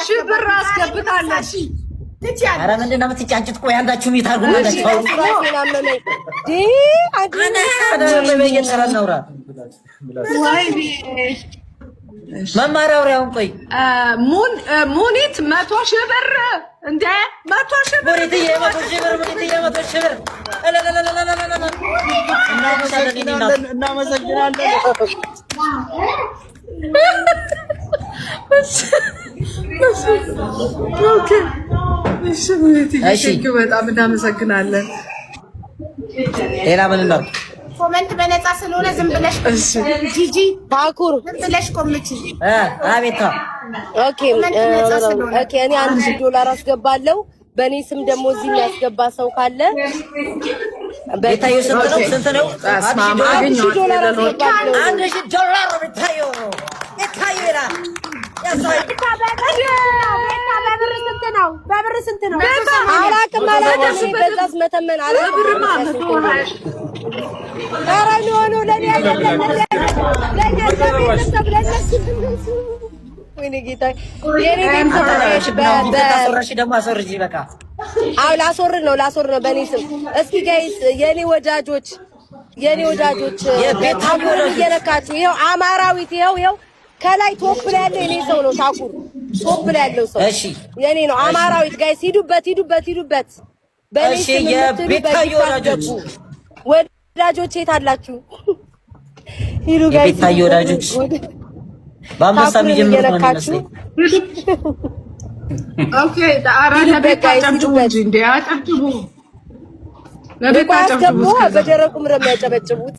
ሺህ ብር አስገብታለች። ኧረ ምንድን ነው የምትጫጩት? ቆይ አንዳችሁ mute አድርጉ። ራሴን አመመኝ። እየጠራን እናውራ። መማሪያ አውሪ አሁን። ቆይ። ሙኒት 100,000 ብር እንደ 100,000 ብር። ሙኒትዬ 100,000 ብር፣ ሙኒትዬ 100,000 ብር። እናመሰግናለን። እናመሰግናለን። Okay፣ እሺ ሙኒትዬ በጣም እናመሰግናለን። ሌላ ምን እናድርግ? Comment በነፃ ስለሆነ ዝም ብለሽ ጂጂ ታኩር ዝም ብለሽ ኮምቺ። አቤታ። Okay፣ እኔ 1,000 ዶላር አስገባለሁ። በእኔ ስም ደግሞ እዚህ የሚያስገባ ሰው ካለ ቤታዮ ስንት ነው? ስንት ነው? 1,000 ዶላር አስገባለሁ። 1,000 ዶላር ነው። ቤታዮ፣ ቤታዮ ይላል። በብር ስንት ነው? በብር ስንት ነው? አላቅም፣ አላቅም። በዛስ መተመን አላቅም። ኧረ no no፣ ለእኔ አይደለም፣ ለእኛ ለቤተሰብ ለእነሱ። ወይኔ ጌታ፣ የኔ ቤተሰብ ደግሞ አስወርጂ በቃ። አዎ፣ ላስወርድ ነው፣ ላስወርድ ነው በእኔ ስም። እስኪ guys፣ የኔ ወዳጆች፣ የኔ ወዳጆች፣ ታኩርን እየነካችሁ ይኸው አማራዊት፣ ይኸው ይኸው ከላይ top ላይ ያለው የኔ ሰው ነው። ታኩር top ላይ ያለው ሰው የኔ ነው። አማራዊት guys፣ ሂዱበት፣ ሂዱበት፣ ሂዱበት። በእኔ ስም የምትሉ የቤታዮ ወዳጆች። ወዳጆች የት አላችሁ? ሂዱ guys። የቤታዮ ወዳጆች በአንበሳ የሚጀምሩት ነው የሚመስለኝ። Okay፣ ኧረ ለቤት አጨብጭቡ እንጂ እንዴ፣ አጨብጭቡ። ለቤት አጨብጭቡ። በደረቁ ምረ የሚያጨበጭቡት።